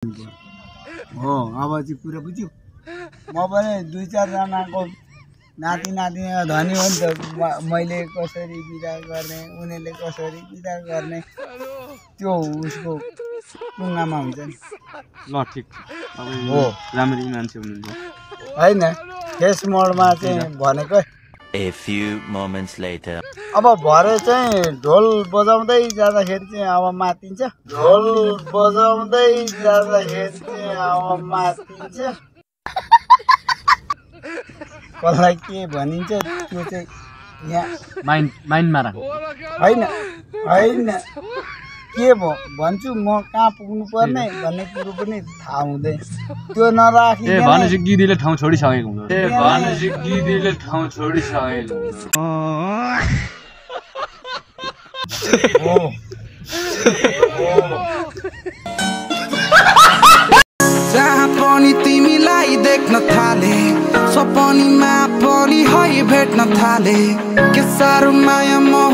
हो अब चाहिँ कुरा बुझ्यो म पनि 2-4 जनाको नाति नाति धनी हो नि त मैले कसरी बिदा गर्ने उनीले कसरी बिदा गर्ने त्यो उसको टुङ्गामा हुन्छ नि ल ठीक हो राम्ररी मान्छे हुनुहुन्छ हैन फेस मोडमा चाहिँ भनेको A few moments later. अब भरे चाहिँ ढोल बजाउँदै जाँदाखेरि चाहिँ अब मातिन्छ ढोल बजाउँदै जाँदाखेरि चाहिँ अब मातिन्छ कसलाई के भनिन्छ त्यो चाहिँ यहाँ माइन्डमा राख हैन हैन के भन्छु म कहाँ पुग्नु पर्ने भन्ने कुरो पनि थाहा हुँदैन त्यो नराखी ए भनेपछि गिदीले ठाउँ छोडिसकेको हुन्छ ए भनेपछि गिदीले ठाउँ छोडिसकेको जहाँ पनि तिमीलाई देख्न थाले सपनीमा पनि है भेट्न थाले के साह्रो माया म